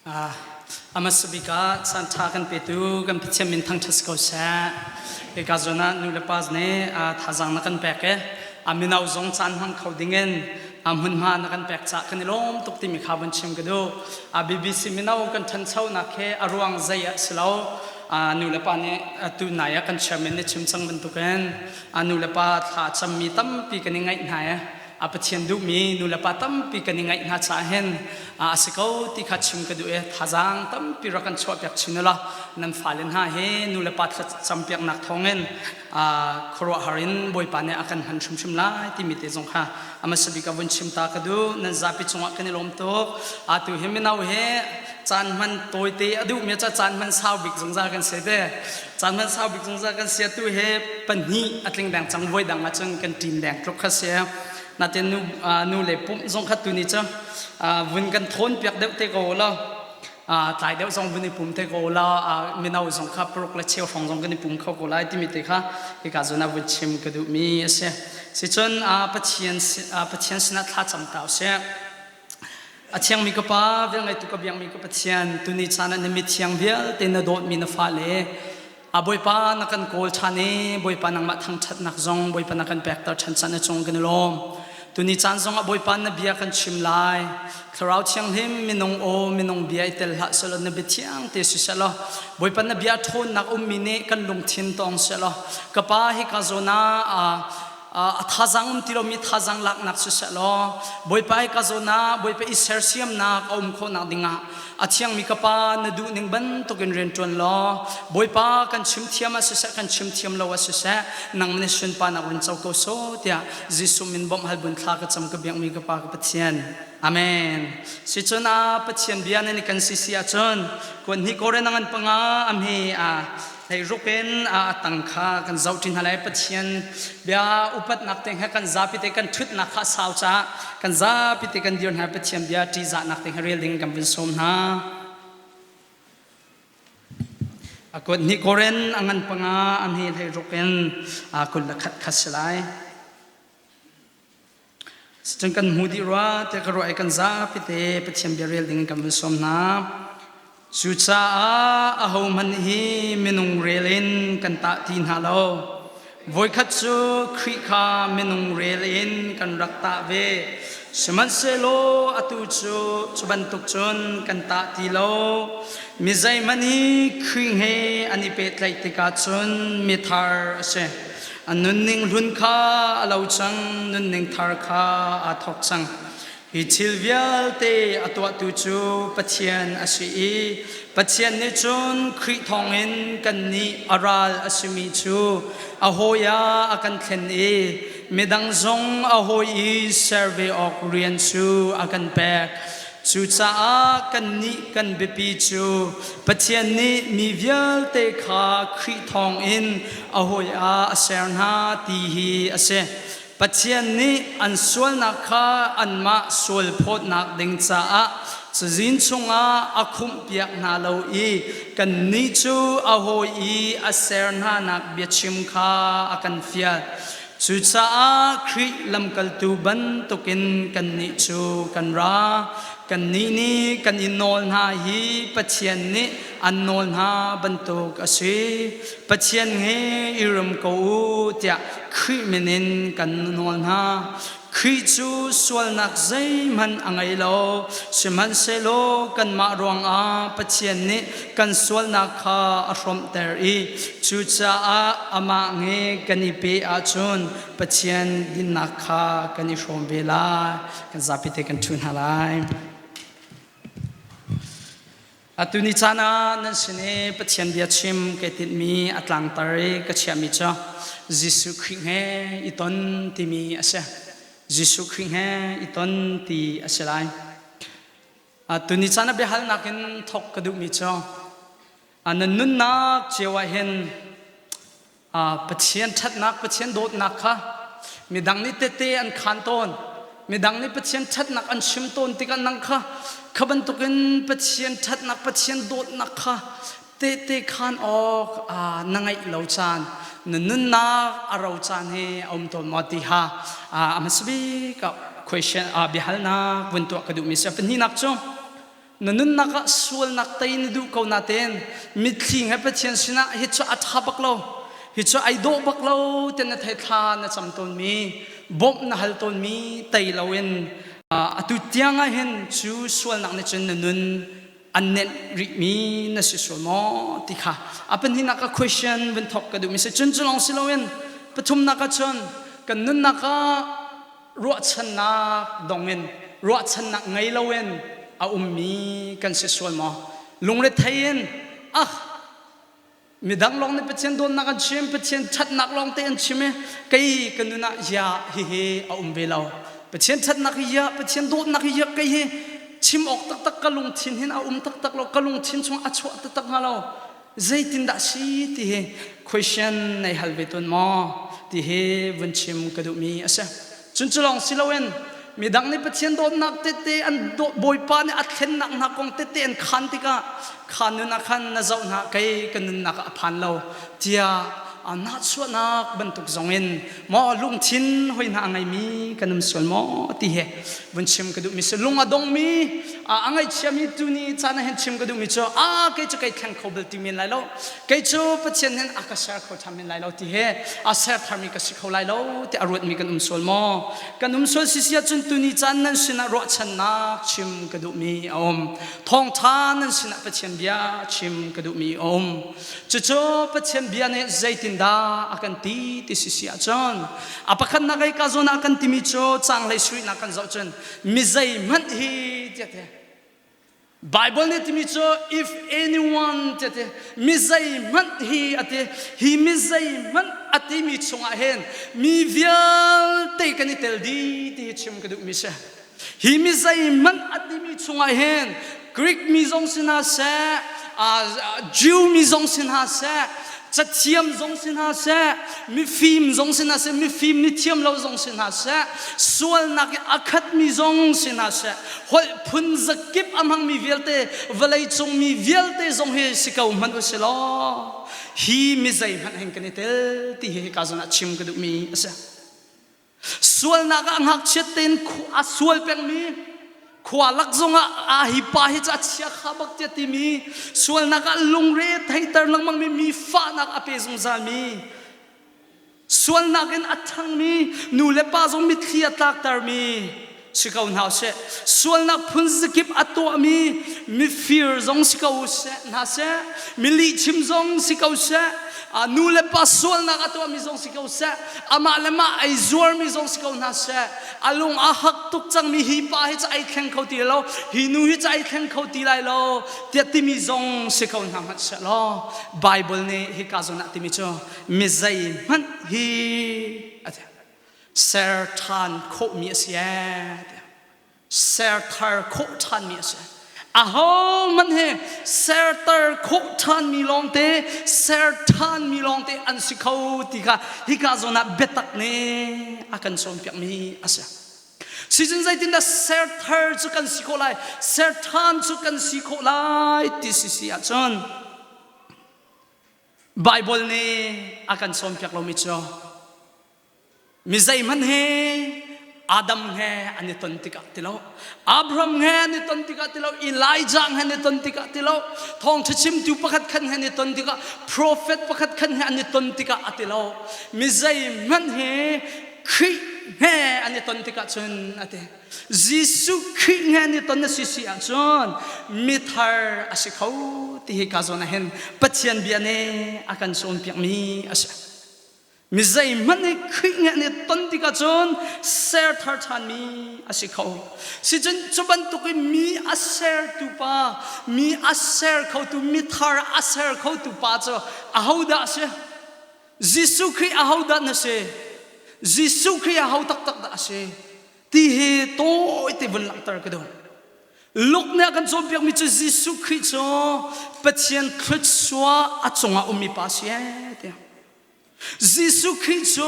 A hmasa bik ah caan ṭha kan petu kan Pathian min thangṭhat si ko seh. Hika zawn ah nu le pa nih thazaang na kan pek i a mino zong caan hmang kho dingin a hmunhma na kan pek caah kan i lawm tuk timi kha vun chim ka duh. BBC mino kan ṭhanchonak hi a ruang zei ah si lo. Nu le pa nih tu nai ah kan chairman nih chim cang bantukin nu le pa thla cammi tampi kan i ngaih hna i a Pathian duhmi nulepa tampi kan i ngaih hna caah hin a si ko ti kha chim ka duh i thazaang tampi rak kan chuahpiak chin ula nan fale hna hi nulepa thlacampiaknak thawngin khuaruahhar in Bawipa nih a kan hman hrimhrim lai timi te zong kha a hmasa bik ah vun chim ta ka duh. Nan zapi cungah kan i lawm tuk. Atu hi mino hi caan hman tawite a duhmi ca caan hman sau bik zungzal kan si te, caan hman sau bik zungzal kan si. Atu hi pahnih a tling deng cang, voi dang ahcun kan ṭin deng tluk kha si. Natin nu nu le pumh zong kha tu ni cu vun kan thawn piak deuh te ko lo, tlai deuh zong vun i pum te ko la, mino zong kha paruk le cheu hrawng zong kan i pum kho ko lai timi te kha hika zawn ah vun chim ka duhmi a si. Sicun Pathian Pathian sinah thla cam ta usih. A thiangmi ka Pa, velngeitu ka biakmi ka Pathian, tuni caan ah na mithiang vialte na dawtmi na fale, a Bawipa na kan kawl ṭhan i Bawipa nangmah thangṭhatnak zong Bawipa na kan pekter ṭhan caan na cung kan i lawm. Tuni caan zong ah Bawipa na bia kan chim lai. Thlarau Thianghlim minung aw minung bia i tel hlah selaw na bia thiang te si selaw Bawipa na bia ṭhawnnak ummi nih kan lungthin tawng selaw ka Pa hika zawn ah a thazang um ti lomi thazang laknak siseh law Bawipa hi ka zawn ah Bawipa i sersiamnak a um khawhnak dingah a thiangmi ka pa na duh ning bantukin rian ṭuan law Bawipa kan chim thiam ah siseh, kan chim thiam lo ah siseh, nang nih sunparnak run co ko sawh tiah Jesuh min bawmh hal bun thla ka cam, ka biakmi ka pa ka Pathian. Amen. Sicun a Pathian bia nan i kan si si ahcun kuan hnih kore nangan panga amhi a hlei ruk in a tang kha kan zoh ṭi hna lai. Pathian bia upatnak te he kan zapi te kan ṭhutnak kha sau caah kan zapi te kan dir hna. Pathian bia ṭihzahnak te he rel ding kan vun sawm hna. A kuat hnih koren a ngan panga a hme hlei ruk in a 21 kha si lai. Cun kan hmu dih rua tiah ka ruah i kan zapi te Pathian bia rel ding in kan vun sawm hna. Cucaah ahohmanh hi minung rel in kan tah ti hna lo. Voikhat cu Khrih kha minung rel in kan rak tah ve. Sihmanhsehlaw atu cu cu bantuk cun kan tah ti lo. Mi zeihmanh hi Khrih he an i pehtlaih tikah cun mithar a si. A nunning hlun kha a lo cang, nunning thar kha aa thawk cang. Hi thil vialte a tuahtu cu Pathian a si i Pathian nih cun Khrih thawngin kannih a ral a simi cu a hawi ah a kan thlen i midang zong a hawi i ser ve awk rian cu a kan pek. Cucaah kannih kan biapi cu Pathian nih mi vialte kha Khrih thawngin a hawi ah a ser hna ti hi a si. Pathian nih an sualnak kha anmah sualphawtnak ding caah cazin chungah a khumhpiak hna lo i kannih cu a hawi i a ser hnanak biachim kha a kan fial. Cucaah Khrih lamkaltu bantukin kannih cu kan ra. Kannih nih kan i nawl hna hi Pathian nih an nawl hna bantuk a si. Pathian he i rem ko u tiah Khrih min in kan nawl hna. Khrih cu sualnak zeihmanh a ngei lo, sihmanhsehlaw kanmah ruangah Pathian nih kan sualnak kha a hrawmhter i cucaah amah nge kan i pe ahcun Pathian dinnak kha kan i hrawm ve lai. Kan zapi te kan ṭhu hna lai. Atu ni caan ah nan sin i Pathian bia chim kai tinhmi a tlangtar i ka chiahmi cu Jesuh Khrih he i ton timi a si. Jesuh Khrih he i ton ti a si lai. Atu ni caan ah biahalnak in thawk ka duhmi cu nan nunnak cio ah hin Pathian ṭhatnak, Pathian dawtnak kha midang nih tete an khaan tawn. Midang nih Pathian ṭhatnak an chim tawn tikah nang kha kha bantukin Pathian ṭhatnak, Pathian dawtnak kha tehte khaan awk na ngeih lo caan, na nunnak a ro caan hi a um tawn maw ti ha a hmasa bik ah question biahalnak vun tuah ka duhmi si. A pahnihnak cu. Na nunnak ah sualnak tei na duh ko natein mitthli he Pathian sinah hi cu a ṭha bak lo, hi cu ai dawh bak lo ti na thei thla na cam tawnmi, bawmh na hal tawnmi tei loin atu tiang ah hin cu sualnak nih cun na nun an nenh rihmi na si sual maw ti kha a pahnihnak ah question vun thawk ka duhmi si. Cun cu lawng si loin pathumnak ah cun kan nunnak ah ruahchannak dong in ruahchannak ngei loin a ummi kan si sual maw? Lungrethei in ah midang lawng nih Pathian dawtnak an chim, Pathian ṭhatnak lawng te an chim i kei ka nun ah ya hihi a um ve lo. Pathian ṭhatnak hi ya, Pathian dawtnak hi ya kei hi chim awk taktak ka lungthin hin a um taktak lo, ka lungthin chung a chuah taktak hnga lo. Zeitindah si ti hi question nei hal ve tawn maw ti hi vun chim ka duhmi a si. Cun cu lawng si loin midang nih Pathian dawtnak tete an Bawipa nih a thlennak hna kong tete an khan tikah kha nun ah khan na zoh hna kei ka nunnak ah a phan lo tiah nahchuahnak bantuk zongin maw lungthin hoi hna a ngeimi kan um sual maw ti hi vun chim ka duhmi si. Lung a dongmi a ngaihchiami tu ni caan ah hin chim ka duhmi cu a kei cu kei thleng kho bal ti men lai lo, kei cu Pathian hin a ka ser kho ṭhan men lai lo ti he a ser tharmi ka si kho lai lo ti a ruatmi kan um sual maw? Kan um sual sisi ahcun tuni caan nan sinah ruahchannak chim ka duhmi a um, thawngṭha nan sinah Pathian bia chim ka duhmi a um. Cucu Pathian bia nih zeitindah a kan ti ti sisi ahcun a pakhatnak ei ka zawn ah kan timi cu caanglei suinak kan zoh cun mi zeihmanh hi tiah te Bible nih timi cu if anyone tiah te mi zeihmanh hi a ti. Hi mi zeihmanh a timi chungah hin mi vialte kan i tel dih ti hi chim ka duhmi si. Hi mi zeihmanh a timi chungah hin Greek mi zong si hna seh, Jew mi zong si hna seh, cathiam zong si hna seh, mifim zong si hna seh, mifim ni thiam lo zong si hna seh, sualnak i a khatmi zong si hna seh, holh phun zakip a hmangmi vialte, vawleicung mi vialte zong hi si ko hmanh u si law, hi mi zeihmanh hin kan i tel ti hi hika zawn ah chim ka duhmi a si. Sualnak ah ngakchiat tein a sual pengmi, khua lak zongah a hi pa hi cu a chia kha bak tiah timi, sualnak ah lungre theiter lengmangmi, mi fahnak a pe zungzalmi, sualnak in a ṭhangmi, nu le pa zong mitthli a tlaktermi si ko hna usih. Sualnak phun zakip a tuahmi mifir zong si ko seh hna seh, mi lihchim zong si ko seh, nu le pa sualnak a tuahmi zong si ko seh, amah le mah ei zuarmi zong si ko hna seh, a lung a hak tuk cangmi hi pa hi cu ai thleng kho ti lo, hi nu hi cu ai thleng kho ti lai lo tiah timi zong si ko hna hmanh seh law Bible nih hika zawn ah timi cu mi zeihmanh hi a ti. Ser ṭhan khawhmi a si ee tiah ser thar khawh ṭhanmi a si. Ahohmanh hi serter khawh ṭhanmi lawngte, ser ṭhanmi lawngte an si kho ti kha hika zawn ah biatak nih a kan cawnpiakmi a si. Sicun zeitindah ser thar cu kan si khawh lai, ser ṭhan cu kan si khawh lai ti si si ahcun Baibal nih a kan cawnpiak lomi cu mi zeihmanh he Adam he an i ton tikah ti lo, Abraham he an i ton tikah ti lo, Elijah he an i ton tikah ti lo, thawngṭha chimtu pakhat khan he an i ton tikah, prophet pakhat khan he an i ton tikah a ti lo. Mi zeihmanh he Khrih he an i ton tikah cun a ti. Jesuh Khrih he an i ton a si si ahcun mithar a si kho ti hi ka zawn ah hin Pathian bia nih a kan cawnpiakmi a si. Mi zeihmanh nih Khrih he an i ton tikah cun ser thar ṭhanmi a si kho. Sicun cu bantuk in mi a sertu pa, mi a ser khotu, mithar a ser khotu pa cu ahodah a si? Jesuh Khrih ahodah na si? Jesuh Khrih aho taktak dah a si? Ti hi tawite vun langhter ka duh. Luke nih a kan cawnpiakmi cu Jesuh Khrih cu Pathian thluachuah a cungah ummi pa a si ee tiah. Jesuh Khrih cu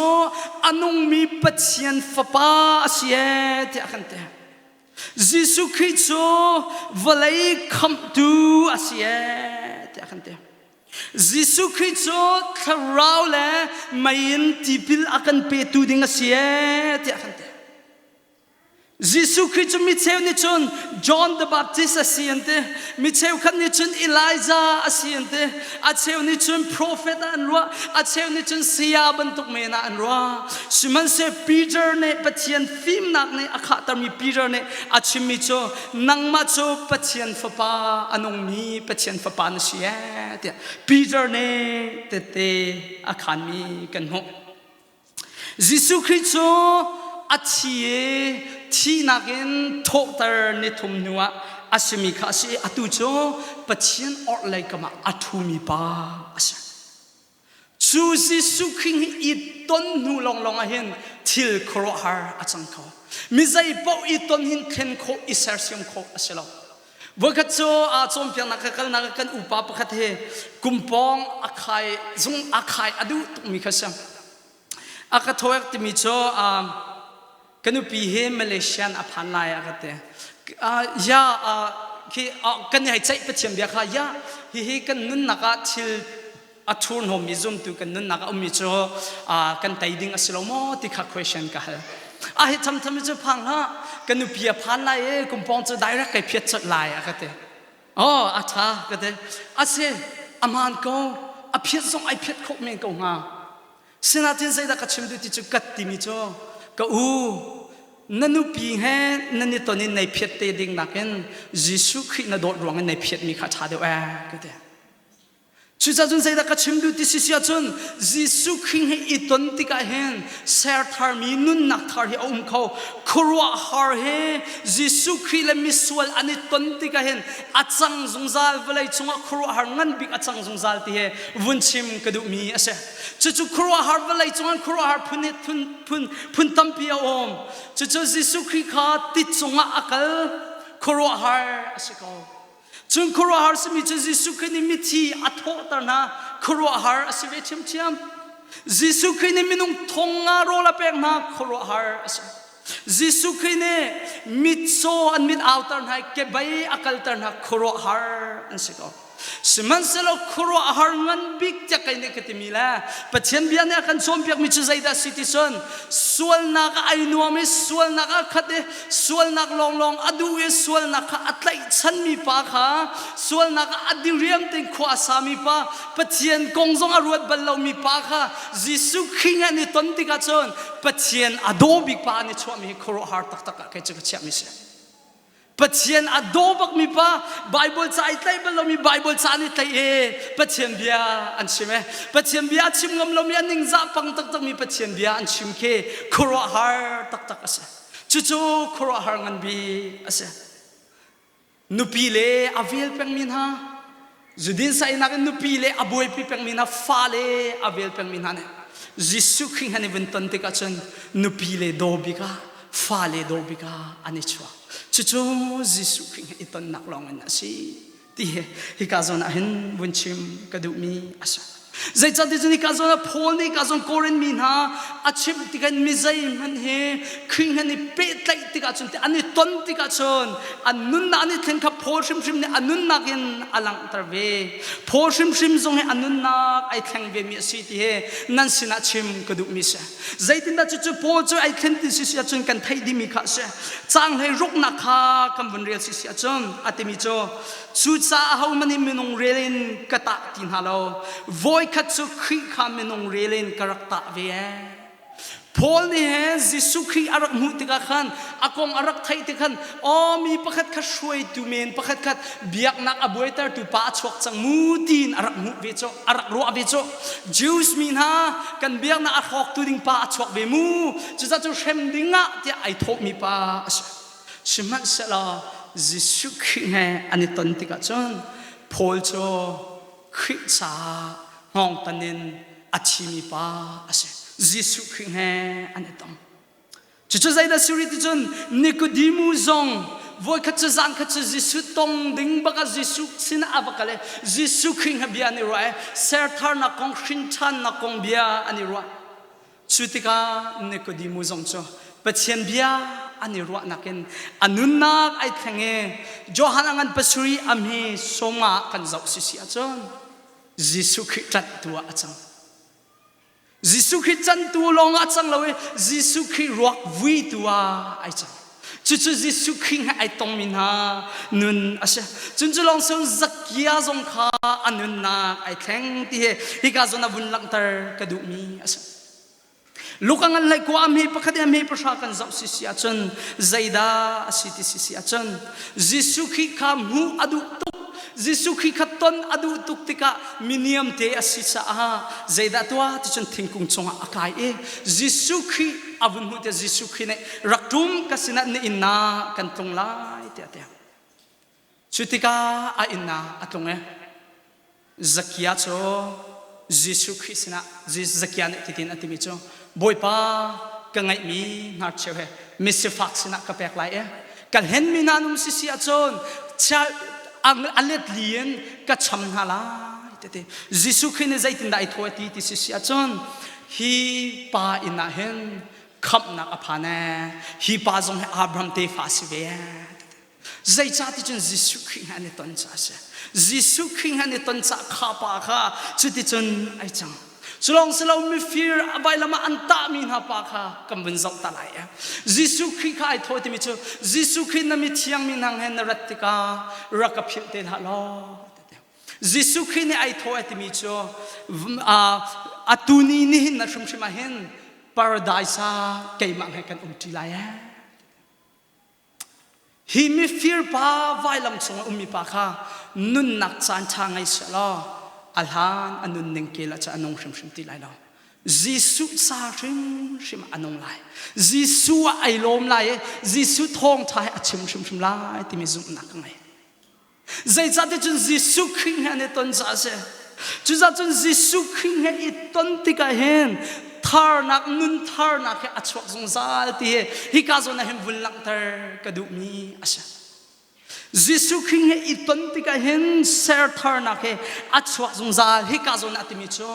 a nungmi Pathian fapa a si ee tiah a kan ti. Jesuh Khrih cu vawlei khamhtu a si ee tiah a kan ti. Jesuh Khrih cu thlarau le mei in tipil a kan petu ding a si ee tiah kan ti. Jesuh Khrih cu micheu nih cun John the Baptist a si an ti. Micheu khat nih cun Elijah a si an ti. A cheu nih cun prophet ah an ruah. A cheu nih cun saya bantuk men ah an ruah. Sihmanhsehlaw Peter nih Pathian fimnak nih a khahtermi Peter nih a chimmi cu nangmah cu Pathian fapa a nungmi Pathian fapa na si ee tiah Peter nih tette a khanmi kan hmuh. Jesuh Khrih cu a thi i thihnak in thawhter ni thum hnuah a simi kha a si i atu cu Pathian orhlei kam ah a ṭhumi pa a si. Cu Jesuh Khrih hi i ton hnu lawnglawng ah hin thil khuaruahhar a cang kho. Mi zei paoh i ton hin thlen khawh i sersiam khawh a si lo. Voikhat cu aa cawnpiaknak ka kalnak ah kan upa pakhat he kumpawng a khai zung a khai a duh tukmi kha si. A ka thawek timi cu ka nupi hi Malaysian a phan lai a ka ti. Ya khi kan i hei ceih Pathian bia kha ya hihi kan nunnak ah thil a thurhnawmmi zumtu kan nunnak a ummi cu kan tei ding a si lo maw ti kha question ka hal. A hi thamtham cu phang hlah ka nupi a phan lai i kumpawng cu direct kai phiat colh lai a ka ti. Oh a tha ka ti. A si a hmaan ko a phiat zong ai phiat khawh men ko hnga. Sinain zeidah ka chim duh ti cu kat timi cu ka u na nupi he nan i ton in nei phiat te ding nakin Jesuh Khrih na dawt ruang in nei phiatmi kha a ṭha deuh ee ka ti. Cucaah cun zeidah ka chim duh ti si si ahcun Jesuh Khrih he i ton tikah hin ser tharmi nunnak thar hi a um kho. Khuaruahhar he Jesuh Khrih le misual an i ton tikah hin a cang zungzal vawlei cungah khuaruahhar ngan bik a cang zungzal ti he vun chim ka duhmi a si. Cucu khuaruahhar vawlei cungah khuaruahhar phun phun phun phun tampi a um. Cucu Jesuh Khrih kha ti cungah a kal khuaruahhar a si ko. Cun khuaruahhar simi cu Jesuh Khrih nih mithi a thawhter hna khuaruahhar a si ve ṭhiamṭhiam. Jesuh Khrih nih minung thong nga rawl a pek hna khuaruahhar a si. Jesuh Khrih nih mitcaw an mit auter hna i kebei a kalter hna khuaruahhar an si ko. Sihmanhsehlaw khuaruahhar ngan bik tiah kei nih ka timi le Pathian bia nih a kan cawnpiakmi cu zeidah a si ti cun sualnak ah ai nuam i sualnak ah khat i sualnak lawnglawng a duh i sualnak kha a tlaihchanmi pa kha sualnak ah a diriam tein khua a sami pa Pathian kong zong a ruat bal lomi pa kha Jesuh Khrih an i ton tikah cun Pathian a daw bik pa an i chuahmi hi khuaruahhar taktak ah kei cu ka chiahmi si. Pathian a daw bakmi pa Bible ca ai tlaih bal lomi Bible ca an i tlaih i Pathian bia an chim e Pathian bia a chim ngam lomi an ningzah pang taktakmi Pathian bia an chim khi khuaruahhar taktak a si cucu khuaruahhar ngan bik a si nupi le a vel pengmi hna Zudin sainak in nupi le a buaipi pengmi hna fale a vel pengmi hna nih Jesuh Khrih han i vun ton tikah cun nupi le daw bik ah fale daw bik ah an i chuak. Cucu Jesuh Khrih he i tonnak lawng in a si ti hi hika zawn ah hin vun chim ka duhmi a si. Zeicahtiah cun hika zawn ah Paul nih hika zawn Korin mi hna a chimh tikah mi zeihmanh hi Khrih he an i pehtlaih tikah cun an i ton tikah cun an nunnak an i thlen kha Paul hrimhrim nih a nunnak in a langhter ve. Paul hrimhrim zong hi a nunnak ai thleng vemi a si ti hi nan sinah chim ka duhmi si. Zeitindah cucu Paul cu ai thlen ti si si ahcun kan theih dihmi kha a si. Caang hlei ruknak kha kan vun rel si si ahcun a timi cu Cucaah ahohmanh nih minung rel in ka tah ti hna lo. Voikhat cu Khrih kha minung rel in ka rak tah ve ee. Paul nih he Jesuh Khrih a rak hmuh tikah khan a kong a rak theih tik khan aw mi pakhat kha hruaitu men pakhat khat biaknak a buaitertu pa a chuak cang mu tiin a rak hmuh ve cu a rak ruah ve cu Jews mi hna kan biaknak a hrawktu ding pa a chuak ve mu cucaah cu hrem ding ah tiah ai thawhmi pa a si Sihmanhsehlaw Jesuh Khrih he an i ton tikah cun Paul cu Khrih caah hngawngtan in a thimi pa a si. Jesuh Khrih he an i tong. Cucu zeidah si rih ti cun Nikodemu zong voikhat cu zan khat cu Jesuh tong ding bak ah Jesuh sinah a va kal i Jesuh Khrih he bia an i ruah i sertharnak kong hrinṭhannak kong bia an i ruah. Cu tikah Nikodemu zong cu Pathian bia an i ruahnak in a nunnak ai thleng i Johan a ngan pasarih a hme sawmnga kan zoh sisi ahcun Jesuh Khrih ṭanhtu ah a cang. Jesuh Khrih cantu lawng ah a cang lo i Jesuh Khrih ruak vuitu ah ai cang. Cucu Jesuh Khrih he ai tongmi hna nun a si. Cun cu lawng cun Zakia zong kha a nunnak ai thleng ti hi hika zawn ah vun langhter ka duhmi a si. Luka ngan hlei kua a hme pakhat i a hme pahra kan zoh si si ahcun zeidah a si ti si si ahcun Jesuh Khrih kha hmuh a duh tuk Jesuh Khrih kha ton a duh tuk tikah miniam te a si caah zeidah tuah ti cun thingkung cungah a kai i Jesuh Khrih a vun hmuh tiah Jesuh Khrih nih rak ṭum ka sinah na inn ah kan tlung lai tiah a ti. Cu tikah a inn ah a tlung i Zakia cu Jesuh Khrih sinah Zakia nih titin a timi cu Bawipa ka ngeihmi hnarcheu he misifak sinah ka pek lai i ka hlenmi hna an um sisi ahcun a let li in ka cham hna lai ti Jesuh Khrih nih zeitindah ai thaw ti ti sisi ahcun hi pa inn ah hin khamhnak a phan ee hi pa zong hi Abraham tefa a si ve Zeicah ti cun Jesuh Khrih he an i ton caah a si. Jesuh Khrih he an i ton caah kha pa kha cuticun ai cang. Culawng si lo mifir a vailam ah an tahmi hna pa kha kan vun zoh ta lai. Jesuh Khrih kha ai thaw timi cu Jesuh Khrih na mithiang mi nang he na rat tikah rak ka philh te hlah law. Jesuh Khrih nih ai thaw ai timi cu atu ni nihin na hrimhrim ah hin paradise ah keimah he kan um ṭi lai eh. Hi mifir pa vailam chung a ummi pa kha nunnak caan ṭha ngei sehlaw a hlan a nunning kel ah cun a nung hrimhrim ti lai lo. Jesuh sa hrimhrim a nung lai. Jesuh ah ai lawm lai i Jesuh thawngṭha hi a chim hrimhrim lai timi zumhnak ka ngei. Zeicahtiah cun Jesuh Khrih he an i ton caah a si. Cucaah cun Jesuh Khrih he i ton tikah hin tharnak nun tharnak hi a chuak zungzal ti hi hika zawn ah hin vun langhter ka duhmi a si. Jesuh Khrih he i ton tikah hin ser tharnak hi a chuak zungzal hika zawn ah timi cu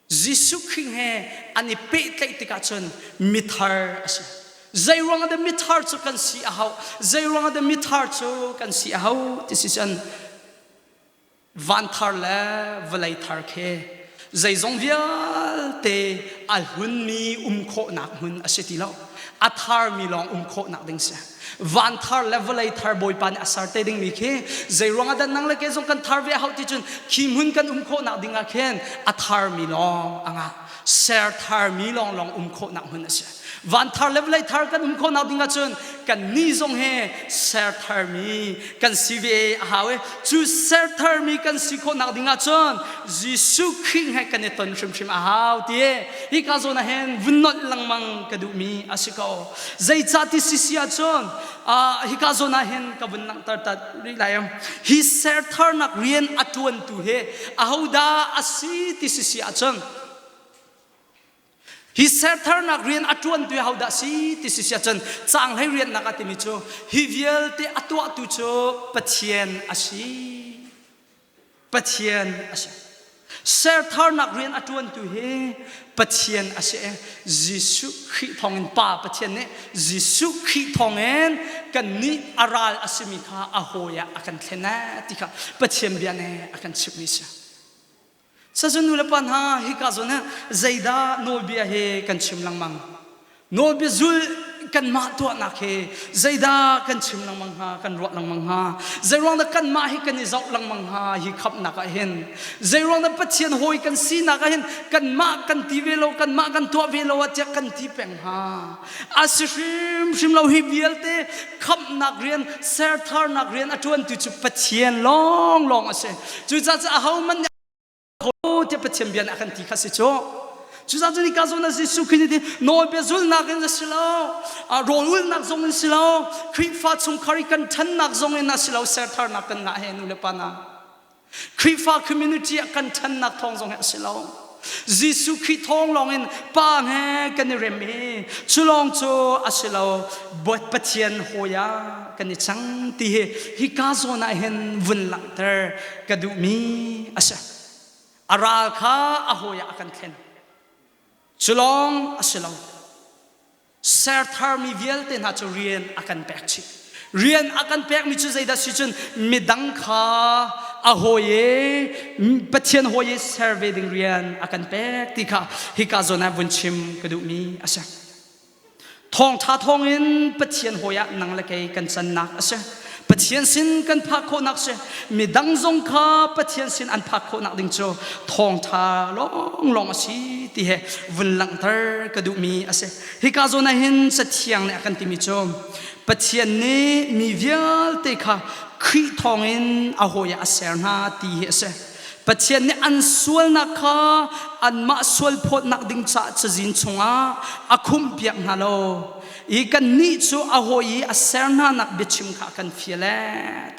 Jesuh Khrih he an i pehtlaih tikah cun mithar a si. Zeiruang ah dah mithar cu kan si a hau? Zeiruang ah dah mithar cu kan si a hau? Ti si cun van thar le vawlei thar khi zeizong vialte a hlunmi um khawhnak hmun a si ti lo. A tharmi lawng um khawhnak ding si. Van thar le vawlei thar Bawipa nih a ser te dingmi khi zeiruang ah dah nang le kei zong kan thar ve a hauh ti cun khi hmun kan um khawhnak ding ah khin a tharmi lawng a ngah. Ser tharmi lawnglawng um khawhnak hmun a si. Van thar le vawlei thar kan um khawhnak ding ah cun kan nih zong he ser tharmi kan si ve a hau i cu ser tharmi kan si khawhnak ding ah cun Jesuh Khrih he kan i ton hrimhrim a hau ti hika zawn ah hin vun nolh lengmang ka duhmi a si ko. Zeicah ti si si ahcun hika zawn ah hin ka vun langhter ta rih lai. Hi sertharnak rian a ṭuantu hi ahodah a si ti si si ahcun hi sertharnak rian a ṭuantu hi ahodah si ti si si ahcun caang hlei riannak a timi cu hi vialte a tuahtu cu Pathian a si. Pathian a si. Sertharnak rian a ṭuantu hi Pathian a si i Jesuh Khrih thawngin Pa Pathian nih Jesuh Khrih thawngin kannih a ral a simi kha a hawi ah a kan thlen eh ti kha Pathian bia nih a kan chimhmi a si. Sazun nu le pa hna hika zawn ah zeidah nawlbia hi kan chim lengmang? Nawlbia zul kanmah tuahnak hi zeidah kan chim lengmang hnga, kan ruah lengmang hnga? Zeiruang dah kanmah hi kan i zoh lengmang hnga hi khamhnak ah hin? Zeiruang dah Pathian hawi kan sinak ah hin kanmah kan ti ve lo, kanmah kan tuah ve lo ah tiah kan ti peng hnga? A si hrimhrim lo hi vialte khamhnak rian, sertharnak rian a ṭuantu cu Pathian lawnglawng a si. Cucaah ahohmanh nih kho tiah Pathian bia nih a kan ti kha si cu. Cucaah cun hika zawn ah Jesuh Khrih nih nawlbia zulnak in a si lo, rawl ulnak zong in si lo, Khrihfa chungkhar i kan ṭhannak zong in a si lo, sertharnak kan ngah he nu le pa hna. Khrihfa community ah kan ṭhannak thawng zong hi a si lo. Jesuh Khrih thawng lawng in pa he kan i rem i cu lawng cu a si lo, Pathian hawi ah kan i cang ti hi hika zawn ah hin vun langhter ka duhmi a si. A ral kha a hawi ah a kan thlen. Cu lawng a si lo. Ser tharmi vialte hna cu rian a kan pek chih. Rian a kan pekmi cu zeidah si cun midang kha a hawi i Pathian hawi i ser ve ding rian a kan pek ti kha hika zawn ah vun chim ka duhmi a si. Thawngṭha thawngin Pathian hawi ah nang le kei kan cannak a si. Pathian sin kan phak khawhnak si. Midang zong kha Pathian sin an phak khawhnak ding cu thawngṭha lawnglawng a si ti he vun langhter ka duhmi a si. Hika zawn ah hin Cathiang nih a kan timi cu Pathian nih mi vialte kha Khrih thawngin a hawi ah a ser hna ti hi a si. Pathian nih an sualnak kha anmah sualphawtnak ding caah cazin chungah a khumhpiak hna lo i kannih cu a hawi i a ser hnanak biachim kha a kan fial ee.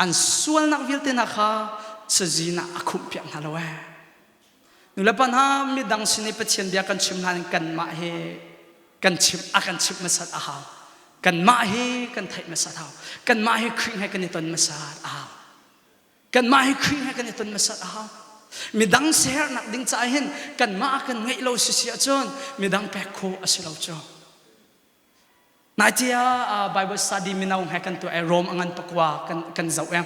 An sualnak vialte hna kha cazin ah a khumhpiak hna lo ee. Nulepa hna midang sin i Pathian bia kan chim hna kanmah hi kan chim a kan chimh hmasat a hau. Kanmah hi kan theih hmasat hau. Kanmah hi Khrih he kan i ton hmasat a hau. Kanmah hi Khrih he kan i ton hmasat a hau. Midang siaherhnak ding caah hin kanmah kan ngeih lo si si ahcun midang pek khawh a si lo cu. Naitia ah Bible study mino he kan tuah i Rome a ngan pakua kan kan zoh i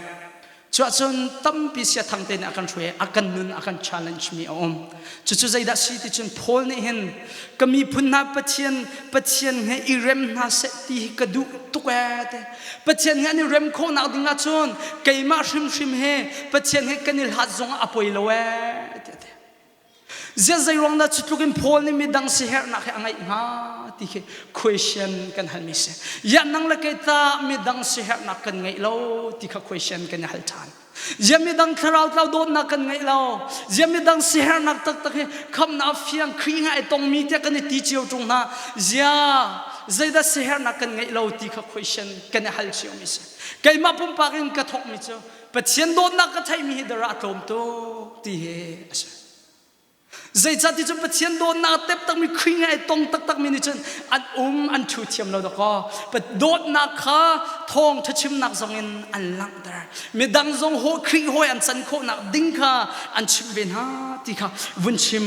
cuahcun tampi sia thang te nih a kan hruai a kan nun a kan challenge mi a um. Cucu zeidah si ti cun Paul nih hin ka miphun hna Pathian Pathian he i rem hna seh ti hi ka duh tuk ee ti. Pathian he an i rem khawhnak ding ahcun keimah hrimhrim he Pathian he kan i hlat zong ah a poi lo ee ti a ti. Ziah zeiruang dah cutluk in Paul nih midang siherhnak hi a ngeih hnga ti khi question kan halmi si. Ya nang le kei ta midang siherhnak kan ngeih lo ti kha question kan i hal ṭhan. Ziah midang thlarau tlau dawtnak kan ngeih lo. Ziah midang siherhnak taktak hi khamnak fiang Khrih ngai tongmi tiah kan i ti cio ṭung hna. Ziah zeidah siherhnak kan ngeih lo ti kha question kan i hal ciomi si. Keimah pumpak in ka thawkmi cu Pathian dawtnak ka theihmi hi dara a tlawm tuk ti hi a si. Zeicahti cun Pathian dawtnak a tep takmi Khrih ngai tong taktakmi nih cun an um an ṭhu thiam lo dakaw. Dawtnak kha thawngṭha chimnak zongin an langhter. Midang zong haw Khrih hawi an can khawhnak ding kha an chimh ve hna ti kha vun chim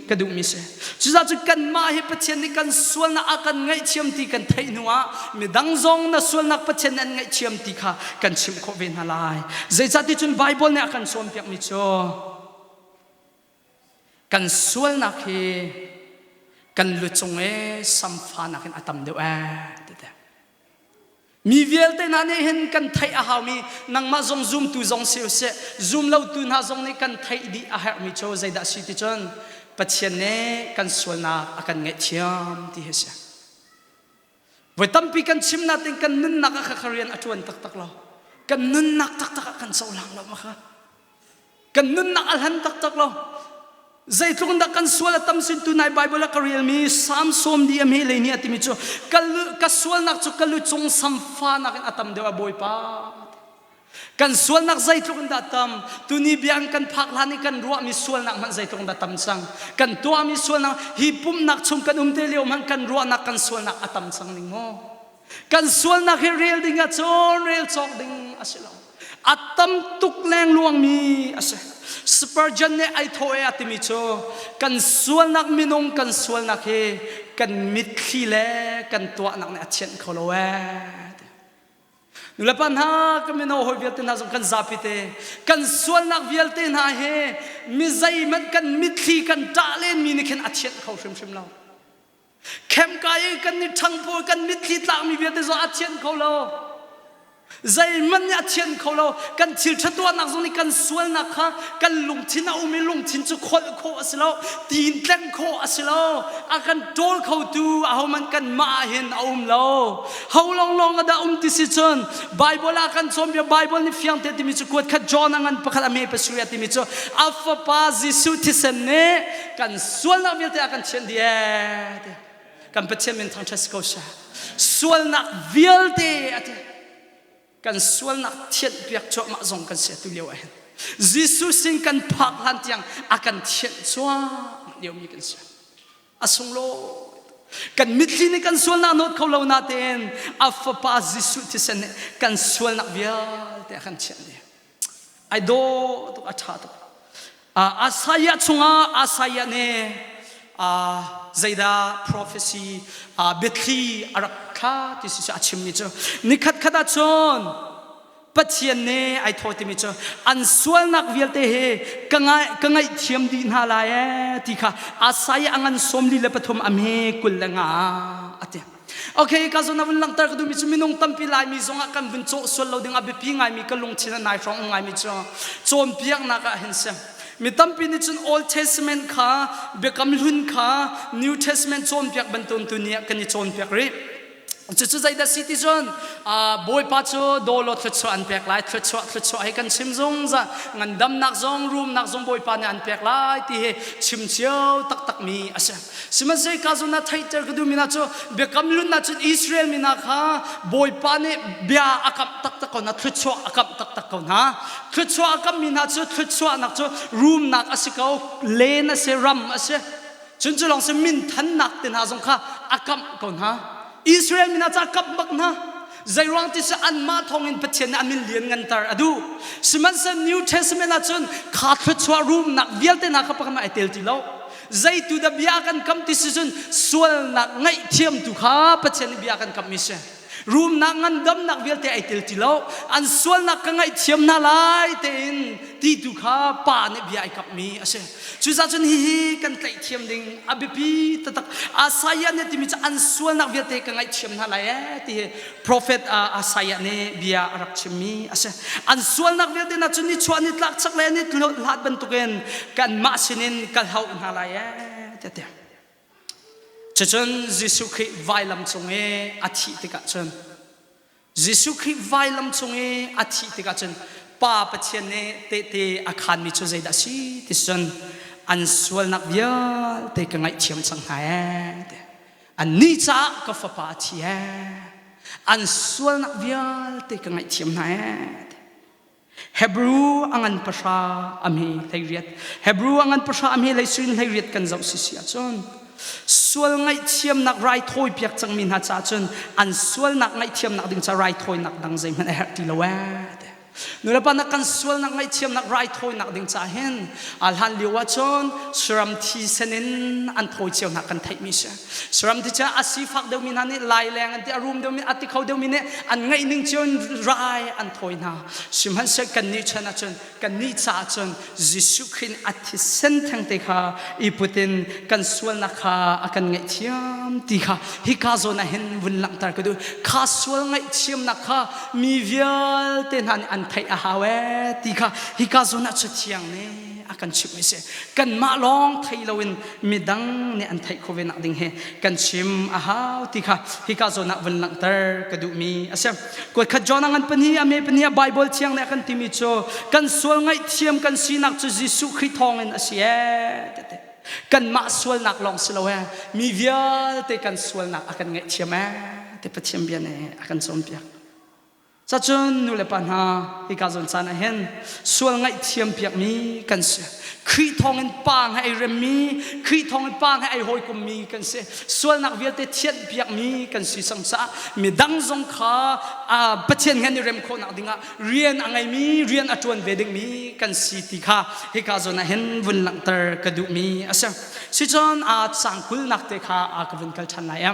ka duhmi si. Cucaah cu kanmah hi Pathian nih kan sualnak a kan ngaihthiam ti kan theih hnuah midang zong na sualnak Pathian nih an ngaihthiam ti kha kan chimh khawh ve hna lai. Zeicahti cun Baibal nih a kan cawnpiakmi cu kan sualnak hi kan lu cung i samfa nakin a tam deuh ee ti Mi vialte hna nih hin kan theih a haumi nangmah zong zumtu zong si usih zum lotu hna zong nih kan theih dih a herhmi cu zeidah si ti cun Pathian nih kan sualnak a kan ngaihthiam ti hi a si. Voi tampi kan chim natin kan nunnak ah kha rian a ṭuan taktak lo. Kan nunnak taktak ah kan cohlang lo ma kha. Kan nunnak a hlan taktak lo. Zeitluk in dah kan sual a tam sin tunai Bible ah ka relmi Psalm sawm di a hme lei nih a timi cu ka, ka sualnak cu ka lu cung samfa nakin a tam deuh a Bawipa. Kan sualnak zeitluk in dah tam tuni biang kan phak hlan i kan ruahmi sualnak hmanh zeitluk in dah tam cang. Kan tuahmi sualnak hi pumnak chung kan um te lio hmanh kan ruahnak kan sualnak a tam cang ning maw? Kan sualnak hi rel ding ah cun rel cawk ding a si lo. A tam tuk lengluangmi a si. Spurgeon nih ai thawh e a timi cu kan sualnak minung kan sualnak hi kan mitthli le kan tuahnak nih a thianh kho lo ee. Nulepa hna ka mino hawi vialte hna zong kan zapi te kan sualnak vialte hna hi mi zeihmanh kan mitthli kan ṭah lenmi nih khin a thianh kho hrimhrim lo. Khemka i kan i ṭhangpawi kan mitthli tlakmi vialte zong a thian kho lo. Zeihmanh nih a thian kho lo. Kan thil ṭha tuahnak zong nih kan sualnak kha kan lungthin a um i lungthin cu kholh khawh a si lo. Tiin tlengh khawh a si lo. A kan ṭawl khotu ahohmanh kanmah ah hin a um lo. Ho lawnglawng a dah um ti si cun Bible ah kan cawnpiak Bible nih fiang te timi cu kuat khat John a ngan pakhat a me pasarih a timi cu a fapa Jesuh thisen nih kan sualnak vialte a kan thianh dih ee ti kan Pathian min thangṭhat si ko seh sualnak vialte a ti kan sualnak thianh piak cuahmah zong kan si atu lio ah hin Jesuh sin kan phak hlan tiang a kan thianh cuahmah liomi kan si a sunglawi kan mitthli nih kan sualnak nawt kho lo natein a fapa Jesuh thisen nih kan sualnak vialte a kan thianh dih ai dawh tuk a ṭha tuk Isaiah chungah Isaiah nih zeidah prophecy biathli a rak thla ti si a chimmi cu nikhat khat ah cun Pathian nih ai thaw timi cu an sualnak vialte hi ka ngai ka ngaihthiam dih hna lai ee ti kha Isaiah a ngan 43 a hme 25. Okay, ka zawn ah vun langhter ka duhmi cu minung tampi Laimi zongah kan vun cawh sual lo ding a biapi ngaimi ka lungthin a nai hrawng um ngaimi cu cawnpiaknak ah hin si. Mi tampi nih cun Old Testament kha Biakam Hlun kha New Testament cawnpiak bantuk tu nih kan i cawnpiak rih. Cucu zeidah si ti cun Bawipa cu dawlaw thluachuah an pek lai thluachuah thluachuah hi kan chim zungzal ngandamnak zong rumnak zong Bawipa nih an pek lai ti hi chim cio taktakmi a si. Sihmanhsehlaw ka zawn ah theihter ka duhmi hna cu biakam hlun ah cun Israel mi hna kha Bawipa nih bia a kamh taktak ko hna thluachuah a kamh taktak ko hna. Thluachuah a kamhmi hna cu thluachuahnak cu rumnak a si ko, len a si, ram a si. Cun cu lawng si minthannak te hna zong kha a kamh ko hna. Israel mi hna cu a kamh bak hna. Zeiruang ti si anmah thawngin Pathian nih a min lian nganter a duh. Sihmanhsehlaw New Testament ah cun kha thluachuah rumnak vialte hna kha pakhat ai tel ti lo. Zeitu dah bia kan kam ti si cun sualnak ngaihthiam tu kha Pathian nih bia kan kammi si. Rumnak ngandamnak vialte ai tel ti lo. An sualnak ka ngaihthiam hna lai tein ti tu kha pa nih bia ai kammi a si. Cucaah cun hihi kan tlaih ding a biapi taktak. Isaiah nih timi cu an sualnak vialte ka ngaihthiam hna lai ee ti hi prophet Isaiah nih bia a rak chimmi a si. An sualnak vialte na cu nichuah nitlak chaklei ni hlat bantukin kanmah sinin ka hloh hna lai ee ti a ti. Cucun Jesuh Khrih vailam cung i a thih tikah cun Jesuh Khrih vailam cung i a thih tikah cun Pa Pathian nih tehte a khaanmi cu zeidah a si ti cun an sualnak vialte ka ngaihthiam cang hna ee ti. Annih caah ka fapa a thi ee. An sualnak vialte ka ngaihthiam hna ee ti. Hebrew a ngan pahra a hme 18. Hebrew a ngan pahra a hme hleisuin 18 kan zoh sisi ahcun sual ngaihthiamnak raithawi piak cangmi hna caah cun an sualnak ngaihthiamnak ding ca raithawinak dang zeihmanh a herh ti lo ee. Nulepa na kan sualnak ngaihthiamnak raithawinak ding caah hin a hlan lio ahcun saram thisen in an thawi cio hna kan theihmi si. Saram thi cu a sifak deuhmi hna nih laileng an ti a rum deuhmi a ti kho deuhmi nih an ngeih ning cio in rai an thawi hna. Sihmanhsehlaw kannih chan ahcun kannih caah cun Jesuh Khrih nih a thisen thengte kha i put in kan sualnak kha a kan ngaihthiam ti kha hika zawn ah hin vun langhter ka duh. Kha sual ngaihthiamnak kha mi vialte hna nih an theih a hau ee ti kha hika zawn ah Cathiang nih a kan chimh mi si. Kanmah lawng thei loin midang nih an theih khawh ve nak ding hi kan chim a hau ti kha hika zawn ah vun langhter ka duhmi a si. Kuatkhat John a ngan pahnih a me pahnih a Bible thiang nih a kan timi cu kan sual ngaihthiam kan sinak cu Jesuh Khrih thawngin a si ee tete. Kanmah sualnak lawng si lo ee mi vialte kan sualnak a kan ngaihthiam ee te Pathian bia nih a kan cawnpiak. Cacun nu le pa hna hika zawn caan ah hin sual ngaihthiam piakmi kan si. Khrih thawngin pa he ai remmi, Khrih thawngin pa he ai hawikommi kan si. Sualnak vialte thianh piakmi kan si cang caah midang zong kha Pathian he an i rem khawhnak dingah rian a ngeimi, rian a ṭuan ve dingmi kan si ti kha hika zawn ah hin vun langhter ka duhmi a si. Sicun aa cang kulnak te kha a ka vun kal ṭhan lai.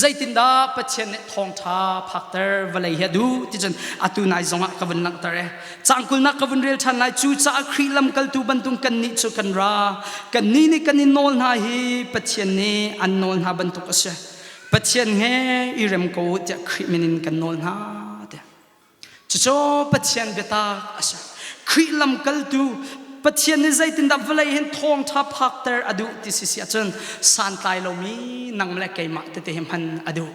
Zeitindah Pathian nih thawngṭha phakter vawlei hi a duh ti cun atu nai zongah ka vun langhter e. Caang kulnak ka vun rel ṭhan lai. Cucaah Khrih lamkaltu bantuk kannih cu kan ra. Kannih nih kan i nawl hna hi Pathian nih an nawl hna bantuk a si. Pathian he i rem ko u tiah Khrih min in kan nawl hna tiah. Cucu Pathian biatak a si. Khrih lamkaltu Pathian nih zeitindah vawlei hin thawngṭha phakter a duh ti si si ahcun santlai lomi nang le keimah tete hi hman a duh.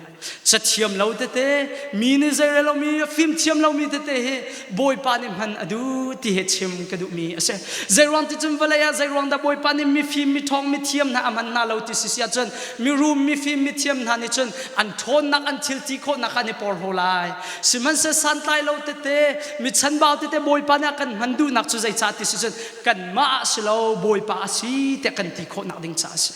Cathiam lo tete, mi nih zeirel lomi, fimthiam lomi tete hi Bawipa nih hman a duh ti hi chim ka duhmi a si. Zeiruang ti cun vawlei ah zeiruang dah Bawipa nih mifim, miṭhawng, mithiam hna a hman hna lo ti si si ahcun mirum, mifim, mithiam hna nih cun an ṭhawnnak, an thil ti khawhnak an i porhlaw lai. Sihmanhsehlaw santlai lo tete, mi chanbau tete Bawipa nih a kan hman duhnak cu zeicah ti si cun kanmah ah si lo Bawipa a si tiah kan ti khawhnak ding caah a si.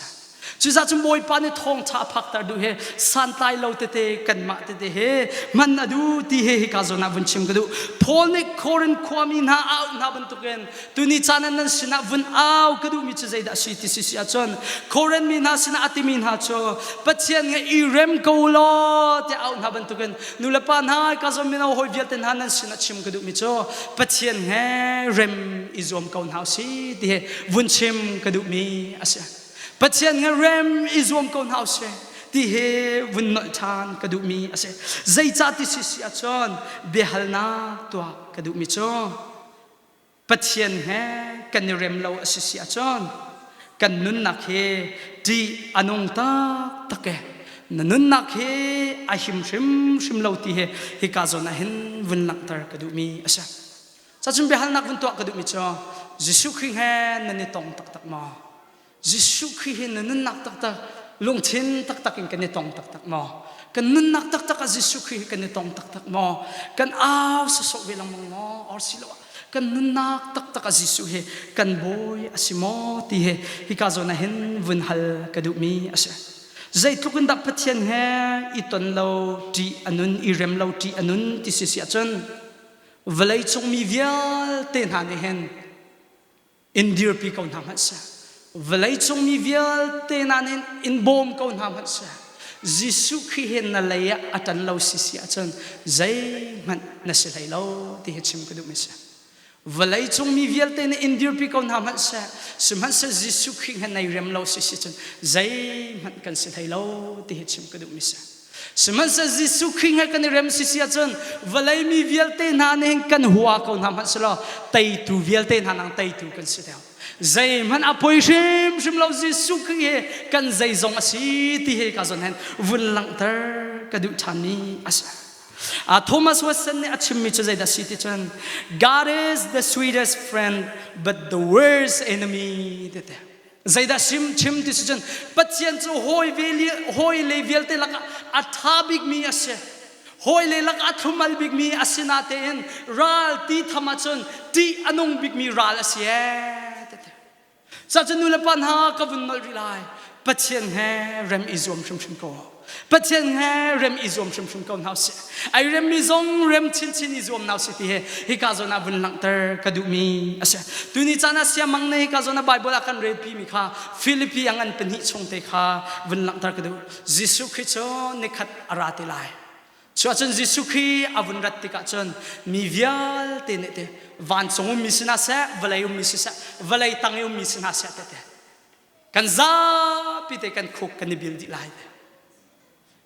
Cucaah cun Bawipa nih thawngṭha a phakter duh he santlai lo tete kanmah tete he hman a duh ti he hika zawn ah vun chim ka duh. Paul nih Korin khuami hna a auh hna bantukin tuni caan ah nan sinah vun au ka duhmi cu zeidah a si ti si si ahcun Korin mi hna sinah a timi hna cu Pathian nge i rem ko law tiah auh hna bantukin nulepa hna ka zawn mino hawi vialte hna nan sinah chim ka duhmi cu Pathian he rem i zuam ko hna usih ti hi vun chim ka duhmi a si. Pathian he rem i zuam ko hna usih. Ti hi vun nolh ṭhan ka duhmi a si. Zeicah ti si si ahcun biahalnak tuah ka duhmi cu Pathian he kan i rem lo a si si ahcun kan nunnak hi ṭih a nung taktak e. Na nunnak hi a him hrimhrim lo ti hi hika zawn ah hin vun langhter ka duhmi a si. Cacun biahalnak vun tuah ka duhmi cu Jesuh Khrih he nan i tong taktak maw? Jesuh Khrih hi na nunnak taktak lungthin taktak in kan i tong taktak maw? Kan nunnak taktak ah Jesuh Khrih hi kan i tong taktak maw? Kan au sawsawh ve lengmang maw? Or siloah kan nunnak taktak ah Jesuh hi kan bawi a si maw ti hi hika zawn ah hin vun hal ka duhmi a si. Zeitluk in dah Pathian he i ton lo ṭih a nun, i rem lo ṭih a nun ti si si ahcun vawleicung mi vialte hna nih hin in dirpi ko hna hmanh seh vawleicung mi vialte hna nih in bawm ko hna hmanh seh Jesuh Khrih he na lei ah a ṭan lo si si ahcun zeihmanh na si hlei lo ti hi chim ka duhmi si vawleicung mi vialte nih in dirpi ko hna hmanh seh sihmanhseh Jesuh Khrih he nei rem lo si si cun zeihmanh kan si hlei lo ti hi chim ka duhmi si Sihmanhsehlaw Jesuh Khrih he kan i rem sisi ahcun vawlei mi vialte hna nih hin kan hua ko hna hmanh selaw teitu vialte hna nang teitu kan si deuh. Zeihmanh a poi hrimhrim lo Jesuh Khrih hi kan zeizong a si ti hi ka zawn hen vun langhter ka duh ṭhanmi a si. Uh, Thomas Watson nih a chimmi cu zeidah si ti cun God is the sweetest friend but the worst enemy ti te. Zeidah sim chim ti si cun Pathian cu hawi ve hawi le vialte lakah a ṭha bikmi a si. Hawi le lakah a thlumal bikmi a si natein ral ti tham ahcun ṭih a nung bikmi ral a si ee. Cacun nu le pa hna ka vun nolh rih lai. Pathian he rem i zuam hrimhrim ko. Pathian he rem i zuam hrimhrim ko hna usih. Ai remmi zong rem chinchin i zuam hna usih ti hi hika zawn ah vun langhter ka duhmi a si. Tuni caan ah siamang nih hika zawn ah Bible ah kan relpi mi kha Filipi a ngan pahnih chung te kha vun langhter ka duh. Jesuh Khrih cu nikhat a ra te lai. Cuahcun Jesuh Khrih a vun rat tikah cun mi vialte nih te vancung ummi si hna seh, vawlei ummi si seh, vawlei tang i ummi si hna seh te Kan zapi te kan khuk kan i bil dih lai.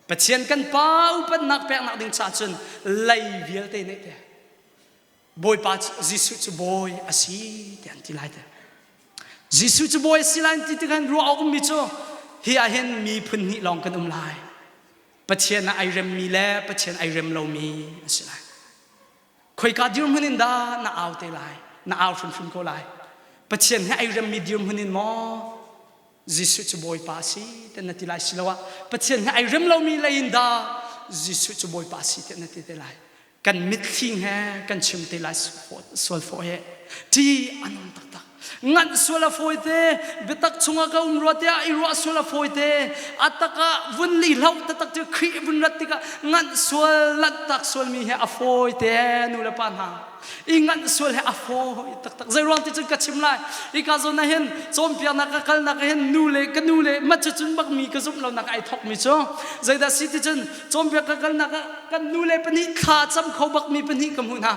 Pathian kan pa upatnak peknak ding caah cun lei vialte nih te Bawipa Jesuh cu bawi a si ti an ti lai te. Jesuh cu bawi a si lai ti tikhan ruah awk ummi cu hi ah hin mi phun hnih lawng kan um lai. Pathian ah ai remmi le Pathian ai rem lomi an si lai. Khoika dirhmun in dah na au te lai? Na au hrimhrim ko lai. Pathian he ai remmi dirhmun in maw Jesuh cu Bawipa a si ti na ti lai siloah Pathian he ai rem lomi lei in dah Jesuh cu Bawipa a si ti na ti te lai. Kan mitthli he kan chim te lai sual fawh he. Ṭi a nung taktak. Nganh sual a fawi te, biatak chungah ka um rua tiah i ruah sual a fawi te, a tak ah vun li hloh taktak cu Khrih vun rat tikah nganh sual lanhtak sualmi he a fawi te nu le pa hna. I nganh sual he a fawi taktak. Zei ruang ti cun ka chim lai. I ka zawn ah hin cawnpiaknak ka kalnak ah hin nu le ka nu le mat cu cun bak mi ka zumh lonak ai thok mi cu zeidah si ti cun cawnpiak ka kalnak ah kan nu le pahnih thla cam kho bak mi pahnih ka hmuh hna.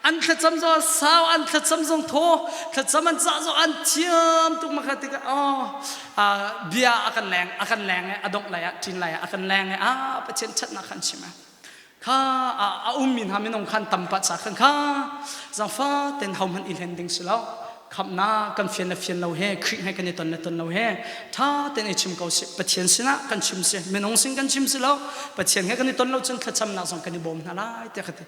An thlacam zong sau an thlacam zong thaw thlacam an cah zong an thiam tuk ma kha tikah oh bia a kan leng a kan leng a dongh lai ah ṭin lai ah a kan leng a Pathian ṭhatnak khan chim kha a ummi hna minung khan tam pah ca khan kha zangfa ten ho hmanh i hlen ding si lo khamhnak kan fian le fian lo he Khrih he kan i ton le ton lo he ṭha tein i chim ko sih Pathian sinah kan chim si minung sin kan chim si lo Pathian he kan i ton lo cun thlacamnak zong kan i bawm hna lai tiah ka ti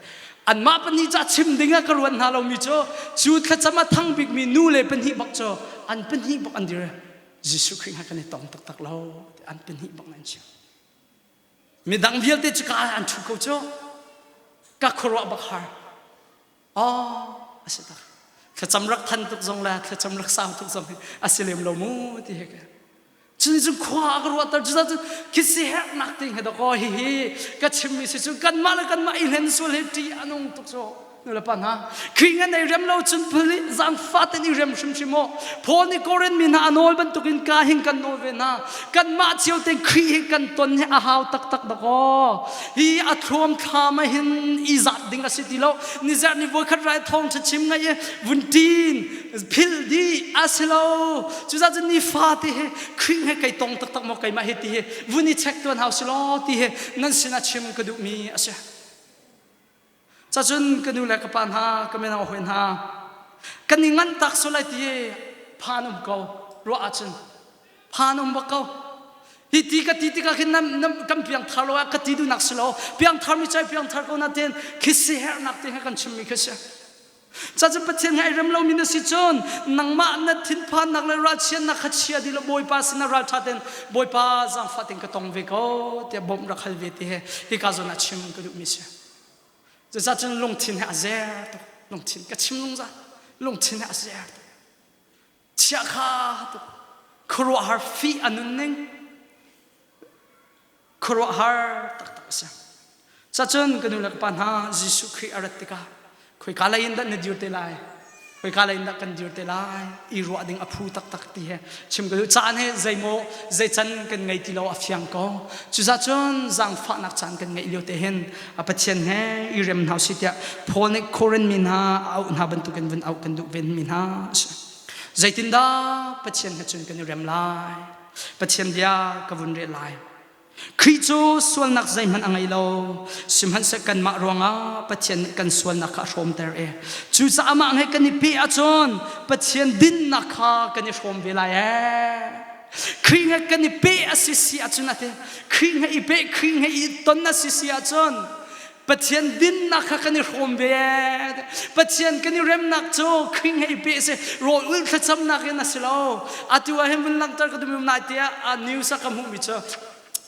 Anmah pahnih ca chim ding ah ka ruat hna lomi cu cu thlacam a thang bikmi nu le pahnih bak cu an pahnih bak an dir. Jesuh Khrih hna kan i tong taktak lo an pahnih bak an chim. Midang vialte cu ka an ṭhu ko cu ka khuaruah bak har. Oh, a si tak. Thlacam rak than tuk zong le thlacam rak sau tuk zong hi a si lem lo mu ti he ka. Cun cun khua a ka ruahter cu cun khi si herhnak ting he dakaw hihi ka chimmi si cu kanmah le kanmah i hlen sual hi ṭih a nung tuk cu. Nulepa hna, Khrih ngan ei rem lo cun phul i zaangfah ten i rem hrimhrim aw. Paul nih Korin mi hna a nawl bantukin ka hin kan nawl ve hna. Kanmah cio ten Khrih hi kan ton hi a hau taktak dak aw. Hi a thluam thlam ah hin i zat ding a si ti lo. Nizarh ni voikhat rai thawng ṭha chim ngai i vun ṭin phil dih a si lo. Cucaah cun nifa te hi Khrih he kei tong taktak maw keimah hi ti hi vun i check tuan hau si law ti hi nan sinah chim ka duhmi a si. Cacun ka nu le ka pa hna, ka mino hawi hna, kan i nganh tak sual lai ti phan um ko ruah ahcun phan um bak ko. Hi ti ka ti tikah khin nam, nam, kan piangthar lo ah ka ti duhnak si lo. Piangthar mi cai piangthar ko na ten khi siherhnak te he kan chimmi khi si. Cacun Pathian he ai rem lomi na si cun nangmah na thinphannak le ralchiatnak kha chia dih law Bawipa sinah ralṭha tein Bawipa zaangfah tein ka tong ve ko tiah bawmh rak hal ve ti he hika zawn ah chim ka duhmi si. Cucaah cun lungthin he a zer tuk. Lungthin ka chim lungzal. Lungthin he a zer tuk. Chiakha tuk. Khuaruahhar fih a nunning. Khuaruahhar taktak a si. Cacun ka nu le ka pa hna Jesuh Khrih a rat tikah khoika lei in dah na dir te lai? Khoika lei in dah kan dir te lai? I ruah ding a phu taktak ti he chim ka duh. Caan he zeimaw zei can kan ngei ti lo a fiang ko. Cucaah cun zaangfahnak caan kan ngeih lio te hin a Pathian he i rem hna usih tiah Paul nih Korin mi hna a auh hna bantukin vun auh kan duh ve mi hna a si. Zeitindah Pathian he cun kan i rem lai? Pathian bia ka vun rel lai. Khrih cu sualnak zeihmanh a ngei lo. Sihmanhseh kanmah ruangah Pathian nih kan sualnak kha a hrawmter i cucaah amah he kan i peh ahcun Pathian dinnak kha kan i hrawm ve lai ee. Khrih he kan i peh a si si ahcun a ti. Khrih he i peh, Khrih he i ton a si si ahcun Pathian dinnak kha kan i hrawm ve. Pathian kan i remnak cu Khrih he i peh si rawl ul thlacamnak in a si lo. Atu ah hin vun langhter ka duhmi nai tiah a news ah ka hmuhmi cu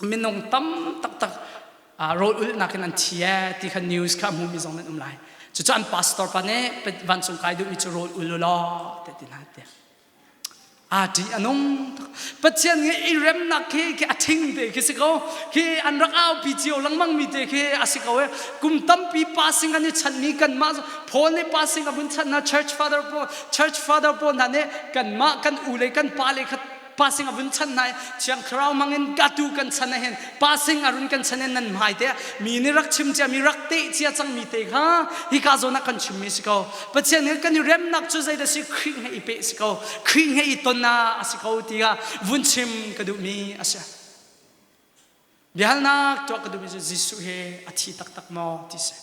minung tam taktak rawl ulnak in an thi ee ti kha news kha hmumi zong nan um lai. Cucu an pastor pa nih vancung kai duhmi cu rawl ul u law ti hna tiah. Aa ṭih a nung tuk. Pathian nih i remnak khi khi a ṭhing te khi si ko. Khi an rak aupi cio lengmang mi te khi a si ko e. Kum tampi passing an i chanhmi kanmah Paul nih passing a vun chanh hna church father pawl church father pawl hna nih kanmah kan u le kan pa le kha passing a vun chanh hna i Thiang Thlarau hmangin ka tu kan chan ah hin passing a run kan chan in nan hmai te mi nih rak chim cia mi rak teh cia cang mi te kha hika zawn ah kan chimmi si ko. Pathian he kan i remnak cu zeidah si Khrih he i peh si ko Khrih he i ton ah a si ko tiah vun chim ka duhmi a si. Biahalnak tuah ka duhmi cu Jesuh he a thi taktak maw ti si.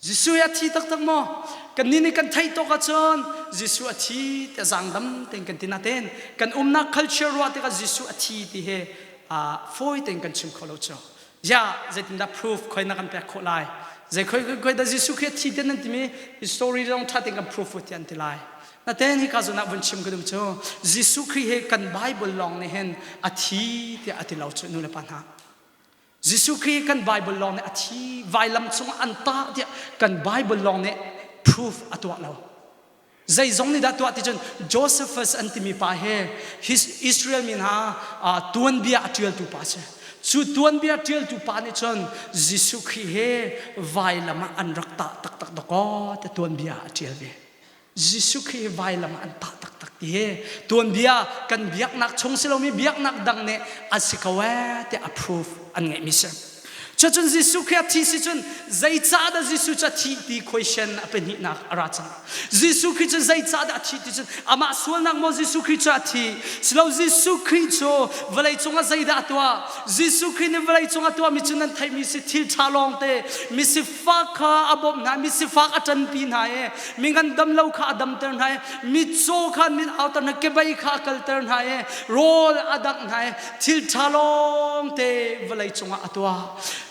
Jesuh he a thi taktak maw? Kannih nih kan theih tawk ahcun Jesuh a thi tiah zaangdam tein kan ti nain kan umnak culture ruah tikah Jesuh a thi ti hi fawi tein kan chim kho lo cu. Ya zeitindah proof khoi na kan pek khawh lai zei khoi khoi dah Jesuh Khrih thi te nan timi story zong tha tein kan proof ti an ti lai naten hi ka zon ah vun chim ka duh cu Jesuh Khrih he kan Bible lawng nih hin a thi tiah a ti lo cu nu le pa hna Jesuh Khrih kan Bible lawng nih a thi vailam cung an tah tiah kan Bible lawng nih proof a tuah lo Zeizong nih dah tuah ti cun Josephus an timi pa he his Israel mi hna tuanbia a ṭialtu pa si. Cu tuanbia ṭialtu pa nih cun Jesuh Khrih he vailam ah an rak tah taktak dakaw ti tuanbia a ṭial ve. Jesuh Khrih hi vailam ah an tah taktak ti hi tuanbia kan biaknak chung si lomi biaknak dang nih a si ko ee tiah a proof an ngeihmi si. Cucun Jesuh Khrih a thi si cun zeicahdah Jesuh cu a thih ti question a pahnihnak a ra cang. Jesuh Khrih cu zeicahdah a thih ti cun amah sualnak maw Jesuh Khrih cu a thi? Silo Jesuh Khrih cu vawlei cungah zeidah a tuah? Jesuh Khrih nih vawlei cungah tuahmi cu nan theihmi si thil ṭha lawngte misifak kha a bawmh hna misifak a ṭanpi hna i mi ngandam lo kha a damter hna i mitcaw kha mit auter hna kebei kha a kalter hna i rawl a dangh hna i thil ṭha lawngte vawlei cungah a tuah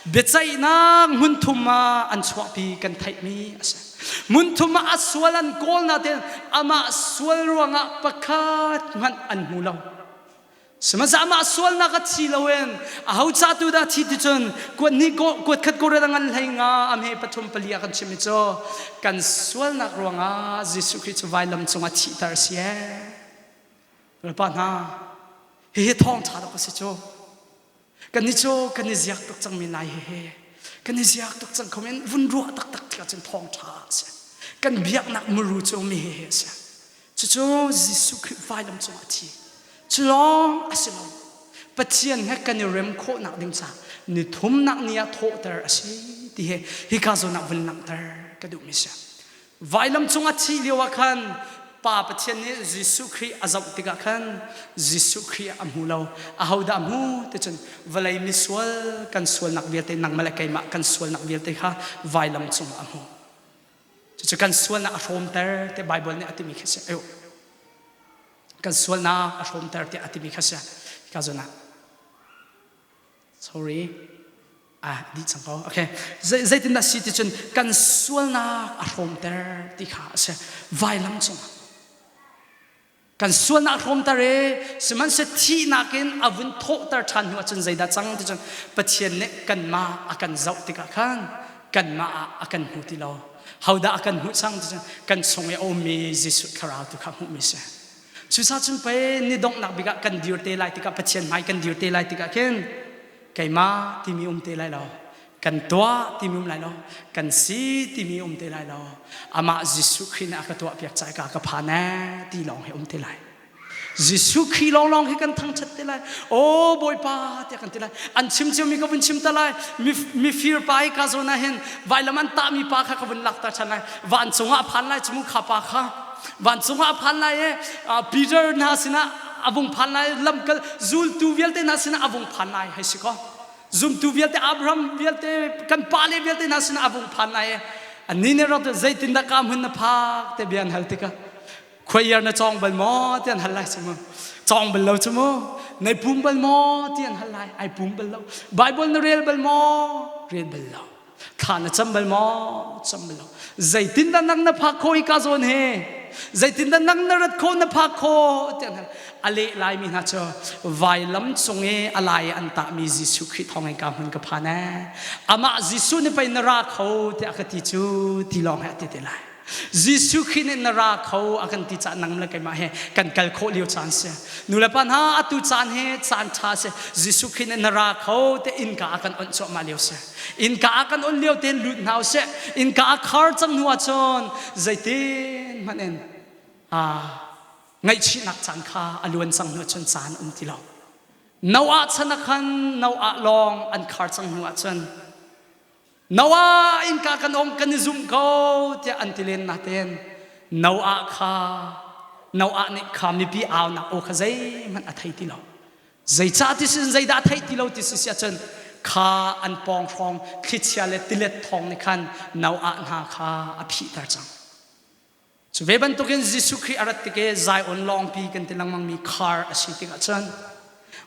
biaceihnak hmunthum ah an chuahpi kan theihmi a si hmunthum ah a sual an kawl nain amah sual ruangah pakhat hmanh an hmu lo sihmanhsehlaw amah sualnak a thi loin aho ca tu dah thi ti cun kuat hnih kuat khat ko ngan hlei nga a hme pathum pali a kan chimmi cu kan sualnak ruangah Jesuh Khrih cu vailam cungah thihter a si ee Bawipa hna, hihi thawngṭha dawk a si cu. Kannih cu kan i ziak tuk cangmi lai hihi. Kan i ziak tuk cang kho men vun ruah taktak tikah cun thawngṭha a si. Kan biaknak muru cu mi he he a si. Cucu Jesuh Khrih vailam cungah a thi. Cu lawng a si lo. Pathian he kan i rem khawhnak ding caah ni thumnak ni ah thawhter a si ti he hika zawn ah vun langhter ka duhmi si. Vailam cung a thih lio ah khan Pa Pathian nih Jesuh Khrih a zoh tikah khan Jesuh Khrih a hmu lo. Ahodah a hmu ti cun vawlei misual kan sualnak vialte nangmah le keimah kan sualnak vialte kha vailam cungah a hmu. Cucu kan sualnak a hrawmter ti Baibal nih a timi khi si. Ayo. Kan sualnak a hrawmter tiah a timi kha si. Ka zawn ah. Sorry. Ah, dih cang ko. Okay. Zeitindah si ti cun kan sualnak a hrawmter ti kha a si. Vailam cungah. Kan sualnak hrawmter i sihmanhseh thihnak in a vun thawhter ṭhan hnu ahcun zeidah cang ti cun Pathian nih kanmah a kan zoh tikah khan kanmah ah a kan hmu ti lo. Hodah a kan hmuh cang ti cun kan chung i a ummi Jesuh Thlarau tu kha hmuhmi si. Cucaah cun pei ni donghnak bik ah kan dir te lai tikah Pathian hmai kan dir te lai tikah khin keimah timi um te lai lo kan tuah timi um lai lo kan si timi um te lai lo amah Jesuh Khrih nih a ka tuah piak caah ka ka phan ee ti lawng hi um te lai Jesuh Khrih lawnglawng hi kan thangṭhat te lai aw Bawipa tiah kan ti lai an chim ciomi ka vun chim ta lai mifir pa hi ka zawn ah hin vailam an tahmi pa kha ka vun lak ta ṭhan lai vancung ah a phan lai cu kha pa kha vancung ah a phan lai i Peter hna sinah a vung phan lai lamkal zultu vialte hna sinah a vung phan lai hei si kaw zumtu vialte Abraham vialte kan pale vialte hna sinah a vung phan lai i annih nih rak zeitindah ka hmun na phak te bia an hal tikah khuaiar na cawng bal maw ti an hal lai cu mu cawng bal lo cu mu nai pum bal maw ti an hal lai ai pum bal lo Bible na rel bal maw rel bal lo Thla na cam bal maw? Cam bal lo. Zeitindah nang na phak khawh i ka zawn he? Zeitindah nang na rat khawh na phak khawh? Tiah a leh laimi hna cu vailam cung i a lai an tahmi Jesuh Khrih thawng in ka hmun ka phan ee. Amah Jesuh nih pei na ra kho tiah a ka ti cu ti lawng he a ti te lai. Jesuh Khrih nih na ra kho a kan ti caah nang le keimah he kan kal khawh lio caan si. Nu le pa hna atu caan hi caan ṭha si. Jesuh Khrih nih na ra kho te innka a kan onh cuahmah lio si. Innka a kan on lio tein lut hna usih. Innka a khar cang hnu ahcun zeitin hmanh in ngaihchihnak caan kha a luan cang hnu ahcun caan um ti lo. Noah chan ah khan Noah lawng an khar cang hnu ahcun Noah innka kan ong kan i zum ko tiah an ti len natein Noah kha Noah nih kha mipi aunak aw kha zeihmanh a thei ti lo. Zeicah ti sin zeidah a theih ti lo ti si si ahcun kha an pawng hrawng thlichia le tilet thawng nih khan Noah hna kha a phihter cang. Cu ve bantukin Jesuh Khrih a rat tik i Zion lawngpi kan ti lengmangmi khar a si tikah cun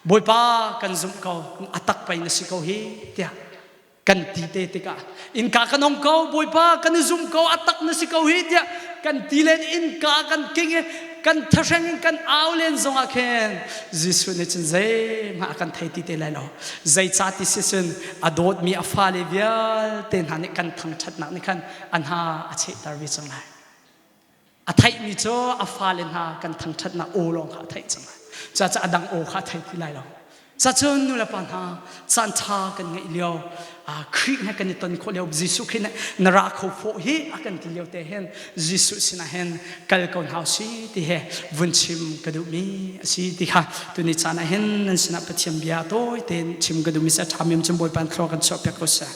Bawipa kan zumh ko a tak pei na si ko hi tiah kan ti te tikah innka kan ong ko Bawipa kan i zum ko a tak na si ko hi tiah kan ti len innka kan king i kan thahreng in kan au len zongah khin Jesuh nih cun zeihmah a kan thei ti te lai lo zeicah ti si cun a dawtmi a fale vialte hna nih kan thangṭhatnak nih khan a hna a chehter ve cang lai a theihmi cu a fale hna kan thangṭhatnak aw lawng kha a theih cang lai cucaah a dang aw kha a thei ti lai lo cacun nulepa hna caan ṭha kan ngeih lio Khrih he kan i ton khawh lio Jesuh Khrih nih na ra kho fawh hi a kan ti lio te hin Jesuh sinah hin kal ko hna si ti he vun chim ka duhmi a si ti kha tuni caan ah hin nan sinah Pathian bia tawi tein chim ka duhmi si a ṭhami um cun Bawipa thlua kan chuah piak ko seh.